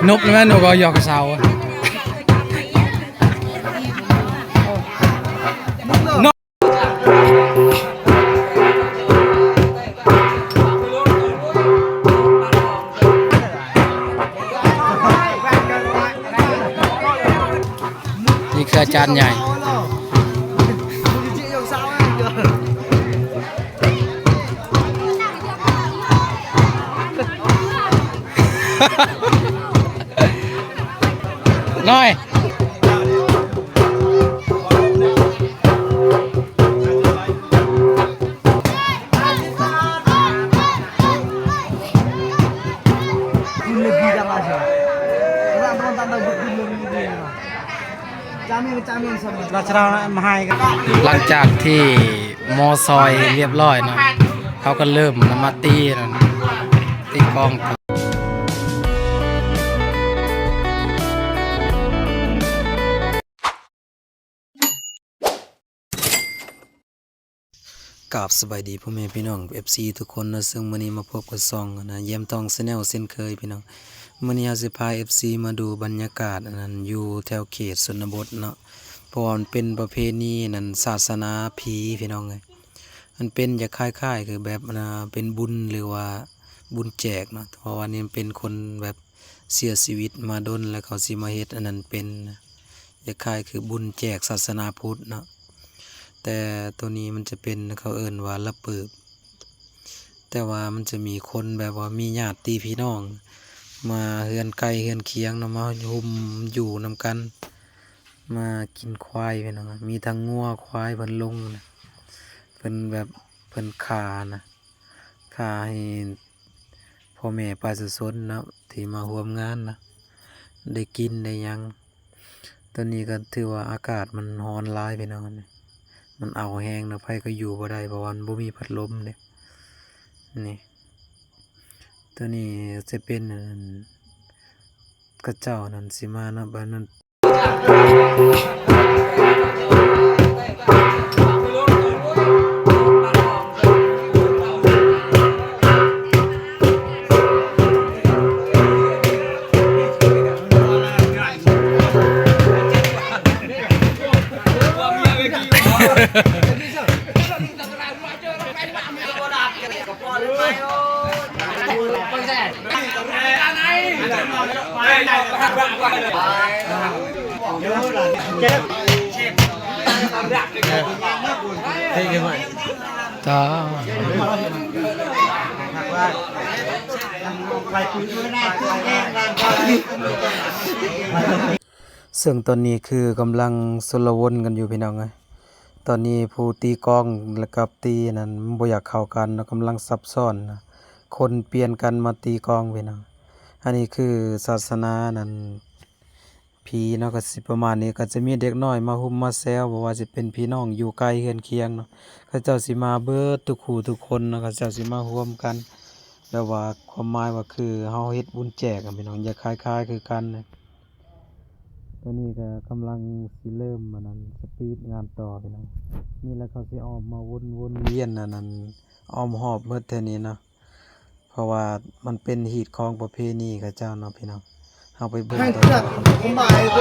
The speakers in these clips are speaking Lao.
ນົບແມ່ນນົບ ເອົາຢອກກະເຊົາ. ນີ້ຄືອາຈານໃຫຍ່. ນ້ອຍ ຫຼັງຈາກທີ່ໝໍ້ຊ່ອຍຮຽບຮ້ອຍເນາະ ເຂົາກໍເລີ່ມມາຕີນັ້ນ ຕີກອງ. ກາບສະບາຍດີພໍ່ແມ່ພີ່ນ້ອງ ເອັຟຊີ ທຸກຄົນເນາະ, ເຊິ່ງມື້ນີ້ມາພົບກັບຊ່ອງ ອັນນະ ຢ້ຽມທອງ Channel ເຊັ່ນເຄີຍພີ່ນ້ອງ. ມື້ນີ້ເຮົາຊິພາ ເອັຟຊີ ມາດູບັນຍາກາດ ອັນນັ້ນ ຢູ່ແຖວເຂດຊົນນະບົດເນາະ, ເພາະວ່າມັນເປັນປະເພນີ ອັນນັ້ນ ສາສະໜາຜີພີ່ນ້ອງເອີຍ. ມັນເປັນຈະຄ້າຍໆຄືແບບ ອັນນະ ເປັນບຸນ ຫຼືວ່າບຸນແຈກເນາະ, ເພາະວ່ານີ້ມັນເປັນຄົນແບບເສຍຊີວິດມາດົນ ແລ້ວເຂົາຊິມາເຮັດອັນນັ້ນເປັນ ຄ້າຍໆຄືບຸນແຈກສາສະໜາພຸດເນາະ, ແຕ່ໂຕນີ້ມັນຈະເປັນ ເຂົາເອີ້ນວ່າລະປຶບ, ແຕ່ວ່າມັນຈະມີຄົນແບບວ່າມີຍາດຕິພີ່ນ້ອງມາເຮືອນໃກ້ເຮືອນຄຽງເນາະ, ມາຮົ່ມຢູ່ນຳກັນ, ມາກິນຄວາຍພີ່ນ້ອງ, ມີທັງງົວຄວາຍເພິ່ນລົງນະ, ເພິ່ນແບບເພິ່ນຂ້ານະ, ຂ້າໃຫ້ພໍ່ແມ່ປະຊາຊົນເນາະ ທີ່ມາຮ່ວມງານນະ ໄດ້ກິນໄດ້ຫຍັງ. ຕອນນີ້ກໍຖືວ່າອາກາດມັນຮ້ອນຫຼາຍພີ່ນ້ອງ, ມັນເອົາແຮງນະ, ໃຜກໍຢູ່ບໍ່ໄດ້ ເພາະວ່າມັນບໍ່ມີພັດລົມເດ້. ນີ້ ໂຕນີ້ຈະເປັນ ອັນ ເຂົາເຈົ້ານັ້ນຊິມາເນາະ, ບາດນັ້ນ ເຊິ່ງຕອນນີ້ຄືກຳລັງຊົນລະວົນກັນຢູ່ພີ່ນ້ອງເອີຍ. ຕອນນີ້ຜູ້ຕີກອງກັບຕີນັ້ນບໍ່ຢາກເຂົ້າກັນເນາະ, ກຳລັງສັບຊ້ອນນະ, ຄົນປ່ຽນກັນມາຕີກອງພີ່ນ້ອງ. ອັນນີ້ຄືສາສະໜານັ້ນ ຜີເນາະ, ກໍຊິປະມານນີ້. ກໍຈະມີເດັກນ້ອຍມາຮຸມມາແຊວ, ບໍ່ວ່າຊິເປັນພີ່ນ້ອງຢູ່ໃກ້ເຮືອນຄຽງເນາະ, ເຂົາເຈົ້າຊິມາເບິດທຸກຄູ່ທຸກຄົນເນາະ, ເຂົາເຈົ້າຊິມາຮ່ວມກັນ. ແບບວ່າຄວາມໝາຍວ່າຄືເຮົາເຮັດບຸນແຈກອະພີ່ນ້ອງ, ຢາກຄ້າຍໆຄືກັນ. ຕອນນີ້ກໍກຳລັງຊິເລີ່ມອັນນັ້ນ ສະປີດງານຕໍ່ພີ່ນ້ອງ. ນີ້ແຫຼະ ເຂົາຊິອອກມາວົນໆວຽນອັນນັ້ນ ອ້ອມຮອບໝົດແຖວນີ້ເນາະ, ເພາະວ່າມັນເປັນຮີດຄອງປະເພນີເຂົາເຈົ້າເນາະພີ່ນ້ອງ. ເຮົາໄປເບິ່ງຕໍ່.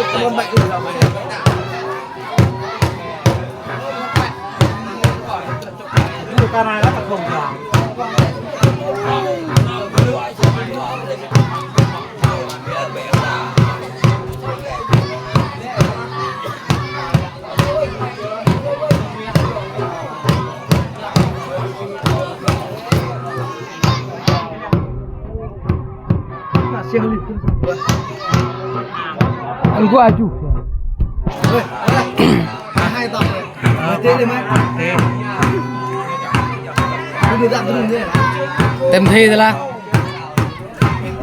ເຕັມທີ່ແລ້ວລະ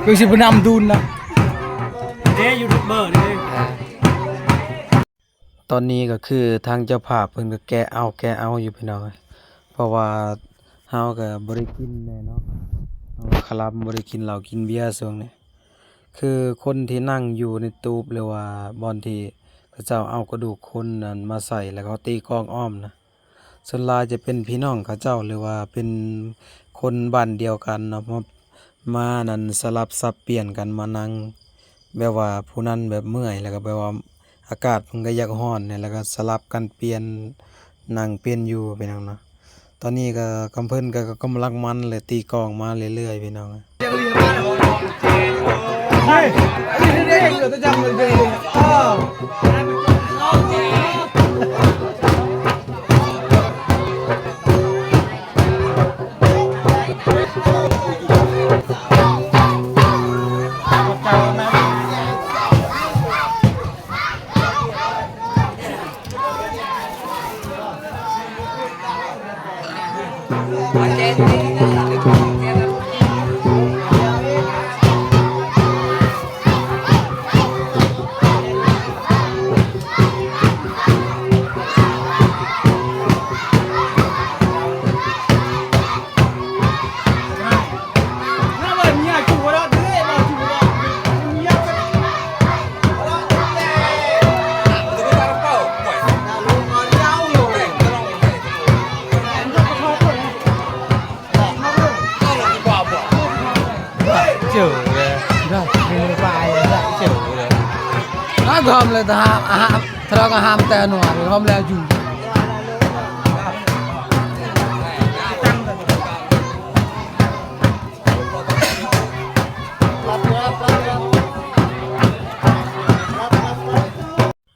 ຄືຊິບໍ່ນຳດຸນນະ. ເດ້ ຢູທູບເບີເດ້. ຕອນນີ້ກໍຄືທາງເຈົ້າພາບເພິ່ນກໍແກະເອົາ ແກະເອົາຢູ່ພີ່ນ້ອງເອີຍ, ເພາະວ່າເຮົາກໍບໍ່ໄດ້ກິນແນ່ເນາະ, ເຮົາຄະລຳບໍ່ໄດ້ກິນເຫຼົ້າກິນເບຍຊ່ວງນີ້. ຄືຄົນທີ່ນັ່ງຢູ່ໃນຕູບ ຫຼືວ່າບ່ອນທີ່ເຂົາເຈົ້າເອົາກະດູກຄົນນັ້ນມາໃສ່ ແລ້ວກໍຕີກອງອ້ອມນະ, ສ່ວນຫຼາຍຈະເປັນພີ່ນ້ອງເຂົາເຈົ້າ ຫຼືວ່າເປັນຄົນບ້ານດຽວກັນເນາະ, ມາ ມານັ້ນສະຫຼັບສັບປ່ຽນກັນມານັ່ງ ແບບວ່າຜູ້ນັ້ນແບບເມື່ອຍ ແລ້ວກໍແບບວ່າອາກາດມັນກໍຢາກຮ້ອນແດ່ ແລ້ວກໍສະຫຼັບກັນປ່ຽນ ນັ່ງປ່ຽນຢູ່ ພີ່ນ້ອງເນາະ. ຕອນນີ້ກໍກຳເພິ່ນກໍ ກໍກຳລັງມັນ ແລະ ຕີກ້ອງມາເລື້ອຍໆ ພີ່ນ້ອງ.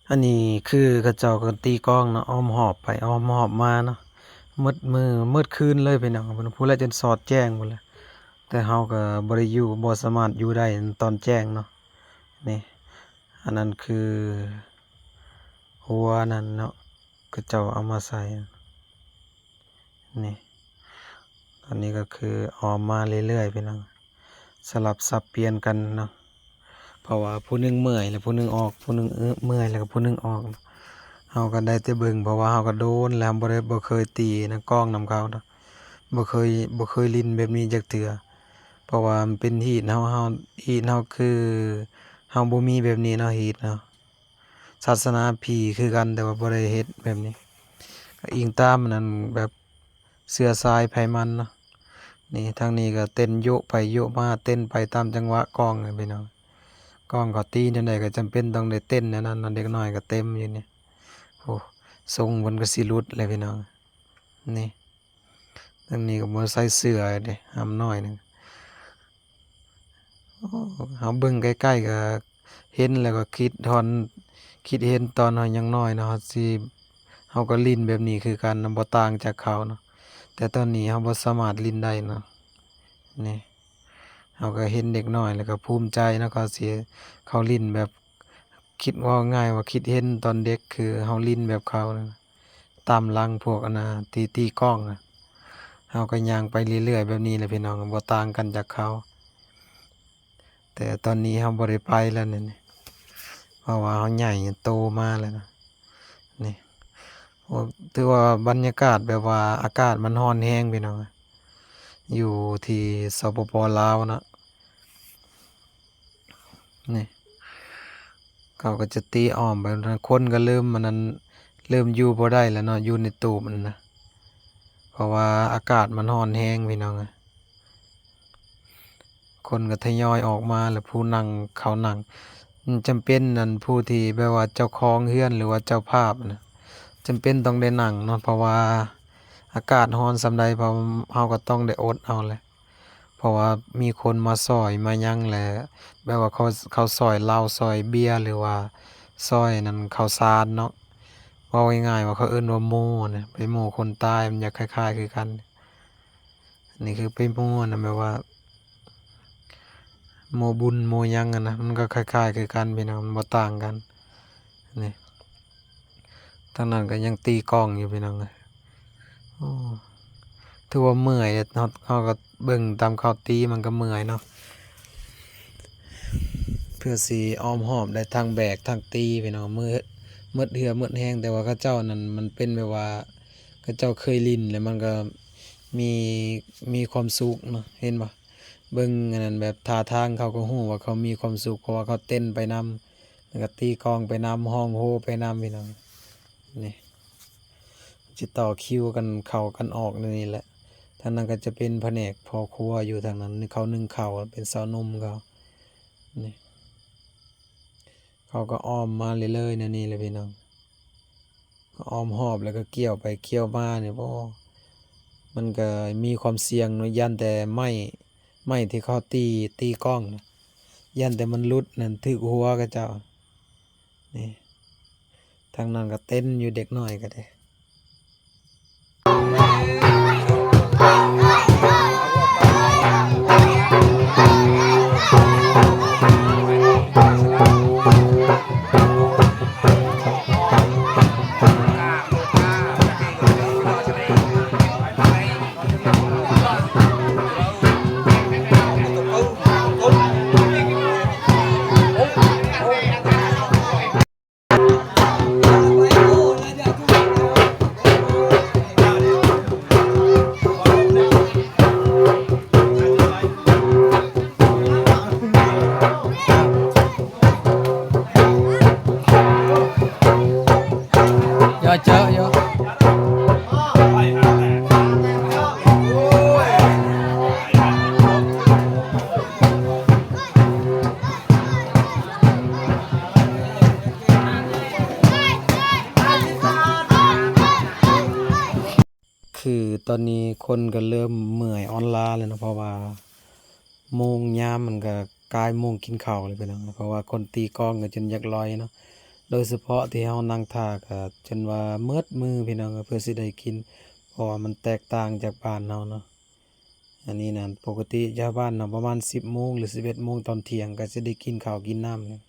ອັນນີ້ຄືເຂົາເຈົ້າກໍຕີກ້ອງເນາະ ອ້ອມຮອບໄປອ້ອມຮອບມາເນາະ ໝົດມື້ໝົດຄືນເລີຍພີ່ນ້ອງ. ພຸ້ນແຫຼະ ຈົນສອດແຈ້ງພຸ້ນແຫຼະ ແຕ່ເຮົາກໍບໍ່ໄດ້ຢູ່ ບໍ່ສາມາດຢູ່ໄດ້ຕອນແຈ້ງເນາະ. ນີ້ ອັນນັ້ນຄືຫົວນັ້ນເນາະ ເຂົາເຈົ້າເອົາມາໃສ່ ນີ້ ຕອນນີ້ກໍຄືອ້ອມມາເລື້ອຍໆ ພີ່ນ້ອງ ສະຫຼັບສັບປ່ຽນກັນເນາະ ເພາະວ່າຜູ້ໜຶ່ງເມື່ອຍແລ້ວຜູ້ໜຶ່ງອອກ ຜູ້ໜຶ່ງເມື່ອຍແລ້ວກໍຜູ້ໜຶ່ງອອກ. ເຮົາກໍໄດ້ແຕ່ເບິ່ງ ເພາະວ່າເຮົາກໍໂດນແລ້ວ ບໍ່ໄດ້ ບໍ່ເຄີຍຕີນະ ກ້ອງນຳເຂົາເນາະ ບໍ່ເຄີຍ ບໍ່ເຄີຍຫຼິ້ນແບບນີ້ຈັກເທື່ອ ເພາະວ່າມັນເປັນຮີດເຮົາ ຮີດເຮົາຄືເຮົາບໍ່ມີແບບນີ້ເນາະ ຮີດເນາະ. ສາສະໜາຜີຄືກັນ ແຕ່ວ່າບໍ່ໄດ້ເຮັດແບບນີ້ ກໍອີງຕາມອັນນັ້ນ ແບບເຊື້ອສາຍໃຜມັນເນາະ. ນີ້ ທາງນີ້ກໍເຕັ້ນໂຍະໄປໂຍະມາ ເຕັ້ນໄປຕາມຈັງຫວະກ້ອງນີ້ພີ່ນ້ອງ. ກ້ອງເຂົາຕີແນວໃດກໍຈຳເປັນຕ້ອງໄດ້ເຕັ້ນແນວນັ້ນເນາະ ເດັກນ້ອຍກໍເຕັມຢູ່ນີ້. ໂອ້ ຊົງເພິ່ນກໍຊິຫຼຸດແຫຼະພີ່ນ້ອງ ນີ້. ທາງນີ້ກໍບໍ່ໃສ່ເສື້ອເດ້ ຫຳນ້ອຍໜຶ່ງ. ໂອ້ ເຮົາເບິ່ງໃກ້ໆກໍເຫັນ ແລ້ວກໍຄິດຮອນ ຄິດເຫັນຕອນເຮົາຍັງນ້ອຍເນາະ ເຮົາຊິ ເຮົາກໍຫຼິ້ນແບບນີ້ຄືກັນເນາະ ບໍ່ຕ່າງຈາກເຂົາເນາະ ແຕ່ຕອນນີ້ເຮົາບໍ່ສາມາດຫຼິ້ນໄດ້ເນາະ. ນີ້ ເຮົາກໍເຫັນເດັກນ້ອຍ ແລ້ວກໍພູມໃຈເນາະ ເຂົາຊິ ເຂົາຫຼິ້ນແບບ ຄິດ ເວົ້າງ່າຍວ່າຄິດເຫັນຕອນເດັກ ຄືເຮົາຫຼິ້ນແບບເຂົານັ້ນ ຕາມຫຼັງພວກອັນນ່າ ທີ່ຕີກ້ອງນະ ເຮົາກໍຍ່າງໄປເລື້ອຍໆແບບນີ້ແຫຼະພີ່ນ້ອງ ບໍ່ຕ່າງກັນຈາກເຂົາ. ແຕ່ຕອນນີ້ເຮົາບໍ່ໄດ້ໄປແລ້ວນີ້ ເພາະວ່າເຮົາໃຫຍ່ໂຕມາແລ້ວນະ. ນີ້ ໂອ້ ຖືວ່າບັນຍາກາດແບບວ່າອາກາດມັນຮ້ອນແຮງພີ່ນ້ອງ ຢູ່ທີ່ ສປປ ລາວເນາະ. ນີ້ ເຂົາກໍຈະຕີອ້ອມໄປ ຄົນກໍເລີ່ມ ອັນນັ້ນ ເລີ່ມຢູ່ບໍ່ໄດ້ແລ້ວເນາະ ຢູ່ໃນຕູບນັ້ນນະ ເພາະວ່າອາກາດມັນຮ້ອນແຮງພີ່ນ້ອງເອີຍ. ຄົນກໍທະຍອຍອອກມາ ແລ້ວຜູ້ນັ່ງ ເຂົານັ່ງ ມັນຈຳເປັນ ອັນ ຜູ້ທີ່ແບບວ່າເຈົ້າຂອງເຮືອນ ຫຼືວ່າເຈົ້າພາບນະ ຈຳເປັນຕ້ອງໄດ້ນັ່ງເນາະ ເພາະວ່າອາກາດຮ້ອນສ່ຳໃດ ເຮົາ ເຮົາກໍຕ້ອງໄດ້ອົດເອົາແຫຼະ. ເພາະວ່າມີຄົນມາຊ່ອຍມາຫຍັງແຫຼະ ແບບວ່າເຂົາ ເຂົາຊ່ອຍເຫຼົ້າ ຊ່ອຍເບຍ ຫຼືວ່າຊ່ອຍນັ້ນ ເຂົ້າສານເນາະ. ເວົ້າງ່າຍໆວ່າເຂົາເອີ້ນວ່າໂມນະ ໄປໂມຄົນຕາຍ ມັນຢາກຄ້າຍໆຄືກັນ. ນີ້ຄືໄປໂມນະ ແບບວ່າໂມບຸນໂມຫຍັງຫັ້ນນະ ມັນກໍຄ້າຍໆຄືກັນພີ່ນ້ອງ ມັນບໍ່ຕ່າງກັນ. ນີ້ ທາງນັ້ນກໍຍັງຕີກ້ອງຢູ່ພີ່ນ້ອງເອີຍ. ໂອ້ ຖືວ່າເມື່ອຍເດ ເຮົາ ເຮົາກໍເບິ່ງຕາມເຂົາຕີມັນກໍເມື່ອຍເນາະ ເພື່ອຊິອ້ອມຮອບໄດ້ທັງແບກທັງຕີພີ່ນ້ອງ ເໝິດ ເໝິດເຫື່ອເໝິດແຮງ. ແຕ່ວ່າເຂົາເຈົ້ານັ້ນມັນເປັນແບບວ່າ ເຂົາເຈົ້າເຄີຍຫຼິ້ນ ແລ້ວມັນກໍມີ ມີຄວາມສຸກເນາະ ເຫັນບໍ່? ເບິ່ງອັນນັ້ນ ແບບທ່າທາງເຂົາກໍຮູ້ວ່າເຂົາມີຄວາມສຸກ ເພາະວ່າເຂົາເຕັ້ນໄປນຳ ແລ້ວກໍຕີກ້ອງໄປນຳ ຮ້ອງໂຮໄປນຳ ພີ່ນ້ອງ. ນີ້ ຈະຕໍ່ຄິວກັນເຂົ້າກັນອອກໃນນີ້ແຫຼະ. ທາງນັ້ນກໍຈະເປັນພະແນກພໍ່ຄົວຢູ່ທາງນັ້ນ ເຂົາໜຶ້ງເຂົ້າ ເປັນຊາວໜຸ່ມເຂົາ. ນີ້ ເຂົາກໍອ້ອມມາເລື້ອຍໆ ແນວນີ້ແຫຼະພີ່ນ້ອງ, ອ້ອມຮອບແລ້ວກໍກ່ຽວໄປກ່ຽວມານີ້ ໂອ້ ມັນກໍມີຄວາມສ່ຽງເນາະ, ຢ້ານແຕ່ໄມ້ ໄມ້ທີ່ເຂົາຕີ ຕີກ້ອງນະ, ຢ້ານແຕ່ມັນຫຼຸດນັ້ນຖືກຫົວເຂົາເຈົ້າ. ນີ້ ທາງນັ້ນກໍເຕັ້ນຢູ່ ເດັກນ້ອຍກໍໄດ້. ຄືຕອນນີ້ຄົນກໍເລີ່ມເມື່ອຍອ່ອນລ້າແລ້ວເນາະ, ເພາະວ່າໂມງຍາມມັນກໍກາຍໂມງກິນເຂົ້າແລ້ວພີ່ນ້ອງ, ເພາະວ່າຄົນຕີກ້ອງກໍຈົນຢາກລອຍເນາະ. ໂດຍສະເພາະທີ່ເຮົານັ່ງຖ້າກໍຈົນວ່າໝົດມື້ພີ່ນ້ອງ ເພື່ອຊິໄດ້ກິນ, ເພາະວ່າມັນແຕກຕ່າງຈາກບ້ານເຮົາເນາະ. ອັນນີ້ນັ້ນ ປົກກະຕິຊາວບ້ານເຮົາປະມານສິບໂມງ ຫຼື ສິບເອັດໂມງຕອນທ່ຽງກໍຊິໄດ້ກິນເຂົ້າກິນນ້ຳແລ້ວ,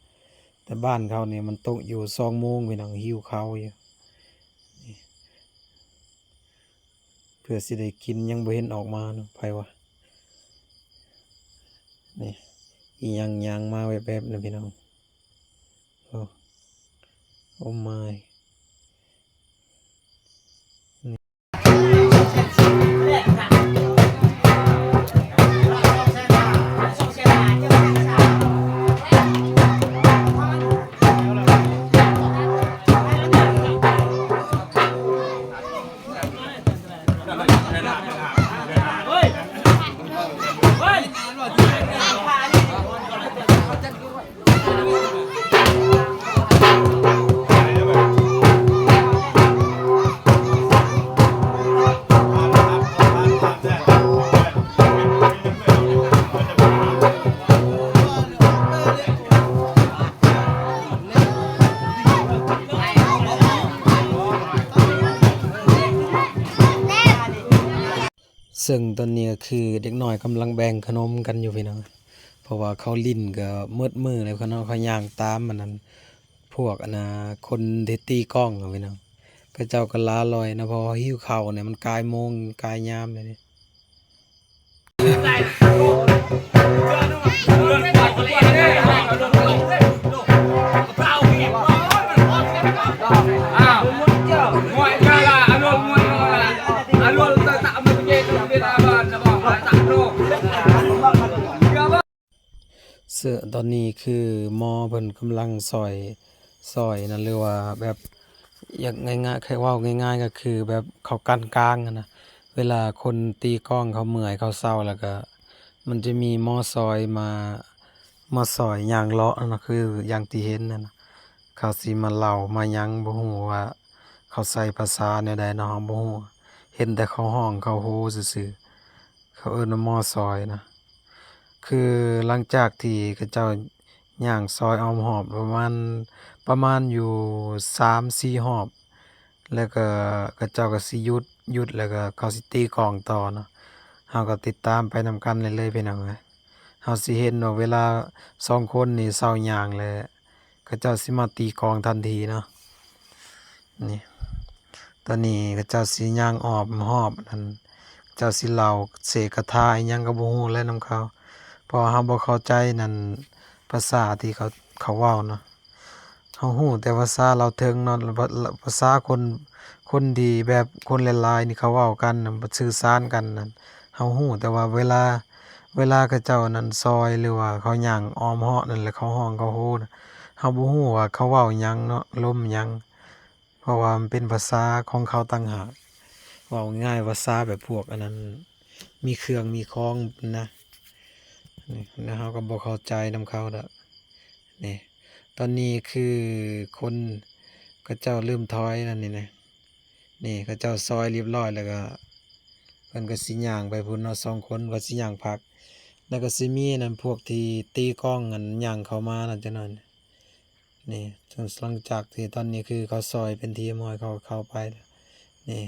ແຕ່ບ້ານເຂົານີ້ມັນຕົກຢູ່ສອງໂມງພີ່ນ້ອງ ຫິວເຂົ້າຢູ່. ເພື່ອຊິໄດ້ກິນຍັງບໍ່ເຫັນອອກມາເນາະ ໃຜວ່າ. ນີ້ ອີ່ຫຍັງຍ່າງມາແວບໆນະພີ່ນ້ອງ. ໂອ້ Oh my. ເຊິ່ງຕອນນີ້ກໍຄືເດັກນ້ອຍກຳລັງແບ່ງຂະໜົມກັນຢູ່ພີ່ນ້ອງ, ເພາະວ່າເຂົາຫຼິ້ນກໍໝົດມື້ແລ້ວເນາະ, ເຂົາຍ່າງຕາມອັນນັ້ນ ພວກອັນນ່າ ຄົນທີ່ຕີກ້ອງເນາະພີ່ນ້ອງ, ເຂົາເຈົ້າກໍຫຼ້າຫຼອຍເນາະ, ເພາະວ່າຫິວເຂົ້ານີ້ ມັນກາຍໂມງກາຍຍາມແລ້ວນີ້. ເຊິ່ງຕອນນີ້ຄືໝໍເພິ່ນກຳລັງຊອຍ ຊອຍນັ້ນ ຫຼືວ່າແບບ ຢາກງ່າຍໆ ໃຫ້ເວົ້າງ່າຍໆ ກໍຄືແບບເຂົາກັ້ນກາງຫັ້ນນະ, ເວລາຄົນຕີກ້ອງເຂົາເມື່ອຍເຂົາເຊົາ ແລ້ວກໍມັນຈະມີໝໍຊອຍມາ ໝໍຊອຍຍ່າງເລາະຫັ້ນນະ, ຄືຢ່າງທີ່ເຫັນຫັ້ນນະ, ເຂົາຊິມາເລົ່າມາຫຍັງ ບໍ່ຮູ້ວ່າເຂົາໃຊ້ພາສາແນວໃດເນາະ ເຮົາບໍ່ຮູ້, ເຫັນແຕ່ເຂົາຮ້ອງເຂົາໂຮຊື່ໆ. ເຂົາເອີ້ນວ່າໝໍຊອຍນະ. ຄືຫຼັງຈາກທີ່ເຂົາເຈົ້າຍ່າງຊອຍອ້ອມຮອບປະມານ ປະມານຢູ່ສາມສີ່ຮອບ ແລ້ວກໍເຂົາເຈົ້າກໍຊິຢຸດ ຢຸດແລ້ວກໍເຂົາຊິຕີກ້ອງຕໍ່ເນາະ. ເຮົາກໍຕິດຕາມໄປນຳກັນເລີຍ ພີ່ນ້ອງເອີຍ. ເຮົາຊິເຫັນວ່າເວລາສອງຄົນນີ້ເຊົາຍ່າງແລ້ວ ເຂົາເຈົ້າຊິມາຕີກ້ອງທັນທີເນາະ. ນີ້ ຕອນນີ້ເຂົາເຈົ້າຊິຍ່າງອ້ອມຮອບນັ້ນ, ເຂົາເຈົ້າຊິເລົ່າເສກກະທາອີ່ຫຍັງກໍບໍ່ຮູ້ແຫຼະນຳເຂົາ, ເພາະວ່າເຮົາບໍ່ເຂົ້າໃຈນັ້ນ ພາສາທີ່ເຂົາ ເຂົາເວົ້າເນາະ. ເຮົາຮູ້ແຕ່ພາສາລາວເທິງເນາະ, ພາ ພາສາຄົນ ຄົນທີ່ແບບຄົນຫຼາຍໆນີ້ເຂົາເວົ້າກັນນະ ສື່ສານກັນນັ້ນ ເຮົາຮູ້, ແຕ່ວ່າເວລາ ເວລາເຂົາເຈົ້ານັ້ນຊອຍ ຫຼືວ່າເຂົາຍ່າງອ້ອມເຮາະນັ້ນ ແລ້ວເຂົາຮ້ອງເຂົາໂຮນະ, ເຮົາບໍ່ຮູ້ວ່າເຂົາເວົ້າຫຍັງເນາະ ລົມຫຍັງ, ເພາະວ່າມັນເປັນພາສາຂອງເຂົາຕ່າງຫາກ. ເວົ້າງ່າຍໆ ພາສາແບບພວກອັນນັ້ນ ມີເຄື່ອງມີຂອງນະ, ແລ້ວເຮົາກໍບໍ່ເຂົ້າໃຈນຳເຂົາດອກ. ນີ້ ຕອນນີ້ຄືຄົນເຂົາເຈົ້າເລີ່ມຖອຍແລ້ວນີ້ນະ. ນີ້ເຂົາເຈົ້າຊອຍລຽບຮ້ອຍແລ້ວກໍ ເພິ່ນກໍຊິຍ່າງໄປພຸ້ນເນາະ ສອງຄົນກໍຊິຍ່າງພັກ. ແລ້ວກໍຊິມີອັນນັ້ນ ພວກທີ່ຕີກອງຫັ້ນຍ່າງເຂົ້າມານະຈັກໜ້ອຍ. ນີ້ ຫຼັງຈາກທີ່ຕອນນີ້ຄືເຂົາຊອຍເປັນທີ່ຮຽບຮ້ອຍ ເຂົາກໍເຂົ້າໄປແລ້ວ. ນີ້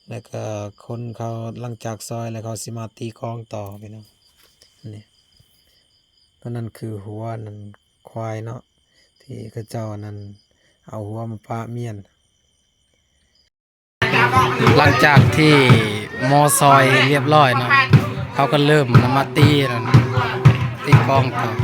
ແລ້ວກໍຄົນເຂົາ ຫຼັງຈາກຊອຍແລ້ວ ເຂົາຊິມາຕີກອງຕໍ່ພີ່ນ້ອງ. ນີ້ ຕົວນັ້ນຄືຫົວອັນນັ້ນ ຄວາຍເນາະ ທີ່ເຂົາເຈົ້າອັນນັ້ນ ເອົາຫົວມາປະມ້ຽນ. ຫຼັງຈາກທີ່ໝໍ່ຊອຍລຽບຮ້ອຍເນາະ ເຂົາກໍເລີ່ມນຳມາຕີນັ້ນ ຕີກອງຕໍ່.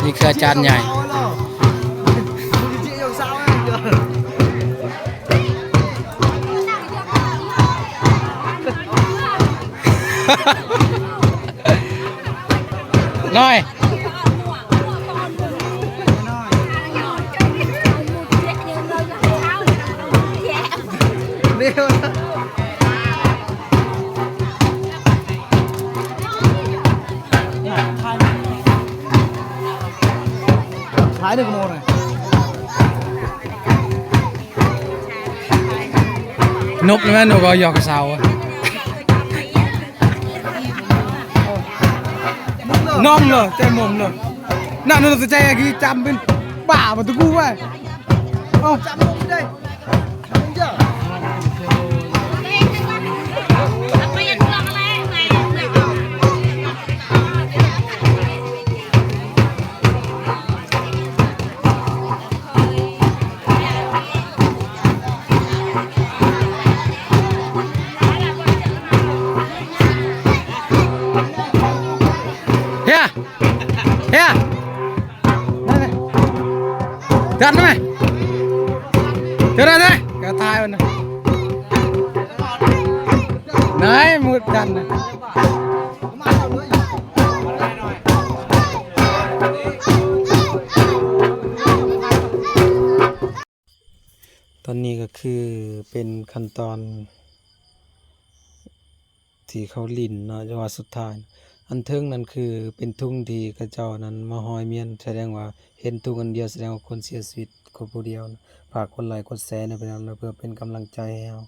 ນີ້ຄືອາຈານໃຫຍ່ ນ້ອຍ. ຖ່າຍໜຶ່ງໂມງນະ ນົບແມ່ນນົບ ເອົາຢອກກະເຊົາ ນ້ອງເລີຍ ແຈມໝົມເລີຍ ນັ້ນ ນັ້ນ ແຈກີຈຳເປັນບ້າບໍ່ຕະກູໄວ້. ເອົາ ຈຳລົງໄດ້ ເຮຍ ເຮຍ ດັນໄປ ເດີນໄປ ກະຕາຍມັນນະ ນາຍ ໝົດກັນນະ. ຕອນນີ້ກໍຄືເປັນຂັ້ນຕອນທີ່ເຂົາຫຼິ້ນເນາະ ຈັງຫວະສຸດທ້າຍ ອັນເທິງນັ້ນຄືເປັນທຸງທີ່ເຂົາເຈົ້ານັ້ນມາຫ້ອຍມ້ຽນ ສະແດງວ່າເຫັນທຸງອັນດຽວ ສະແດງວ່າຄົນເສຍຊີວິດຄົນຜູ້ດຽວ. ຝາກກົດໄລກົດແຊແດ່ພີ່ນ້ອງເດີ ເພື່ອເປັນກຳລັງໃຈໃຫ້ເຮົາ